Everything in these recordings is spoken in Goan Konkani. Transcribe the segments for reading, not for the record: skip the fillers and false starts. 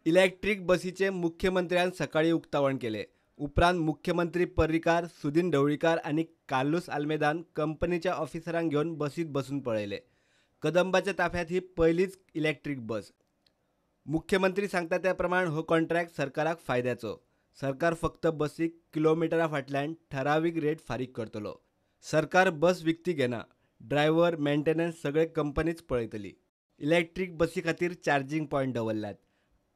इलेक्ट्रीक बसीचे मुख्यमंत्र्यान सकाळी उक्तावण केले. उपरांत मुख्यमंत्री पर्रीकार, सुदिन ढवळीकार आनी कार्लूस आल्मेदान कंपनीच्या ऑफिसरांक घेवन बसीत बसून पळयले. कदंबाच्या ताफ्यात ही पयलीच इलेक्ट्रीक बस. मुख्यमंत्री सांगता त्या प्रमाण हो कॉन्ट्रॅक्ट सरकाराक फायद्याचो. सरकार फक्त बसीक किलोमिटरा फाटल्यान ठरावीक रेट फारीक करतलो. सरकार बस विकती घेना, ड्रायव्हर, मेंटेनन्स सगळे कंपनीच पळयतली. इलेक्ट्रीक बसी खातीर चार्जिंग पॉयंट दवरल्यात.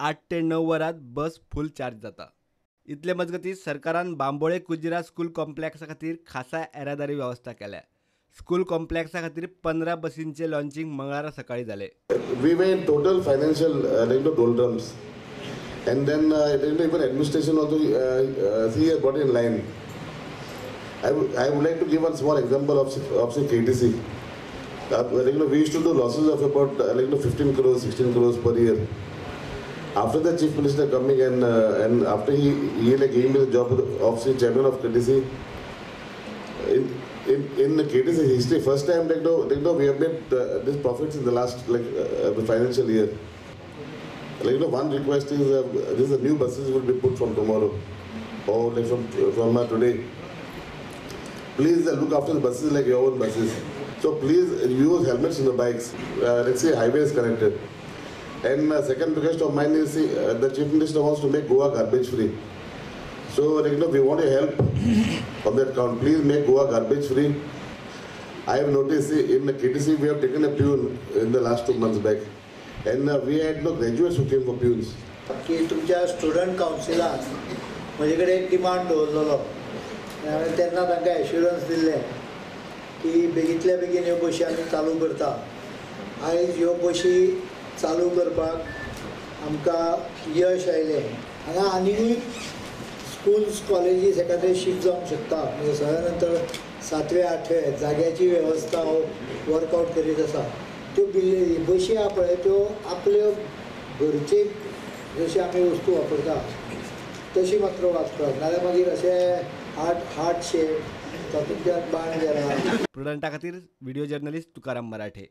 8 ते 9 वरांत बस फूल चार्ज जाता. इतले मजगती सरकारान बांबोळे कुजिरा स्कूल कॉम्प्लेक्सा खातीर खासा येरादारी वेवस्था केल्या. स्कूल कॉम्प्लेक्सा खातीर 15 बसींचे लॉन्चिंग मंगळारा सकाळी जाले. We were in total financial doldrums, and then even administration also he has got in line. I would like to give one small example of KTC. We used to do losses of about 15 crores, 16 crores per year. After the Chief Minister coming and after he gave me the job of the chairman of KTC, in the KTC history, first time we have made these profits in the last the financial year. One request is this the new buses will be put from tomorrow or from today. Please look after the buses like your own buses. So please use helmets in the bikes. Let's say highway is connected. And second request of mine is the Chief Minister wants to make Goa garbage free. So we want your help on that count. Please make Goa garbage free. I have noticed in the KTC we have taken a peon in the last 2 months back, and we had no graduates who came for peons. की तुमच्या स्टुडंट कावन्सिलान म्हजे कडेन एक डिमांड दवरलेलो हांवें तेन्ना तांकां एश्युरन्स दिल्लें की बेगींतल्या बेगीन ह्यो बशी आमी चालू करता. आयज ह्यो बशी चालू करपाक आमकां यश आयलें. हांगा आनीकूय स्कूल्स कॉलेजीस एखाद्रे शिफ्ट जावंक शकता. म्हणजे सगळ्या नंतर 7वे 8वे जाग्याची वेवस्था हो वर्कआवट करीत आसा. त्यो बशी आहा पळय त्यो आपल्यो घरचे जशी आमी वस्तू वापरता तशी मात्र वाचतात, नाजाल्यार मागीर अशें हार्ट शेप तातूंतल्यान बाण गेला. प्रुडंटा खातीर व्हिडिओ जर्नलिस्ट तुकाराम मराठे.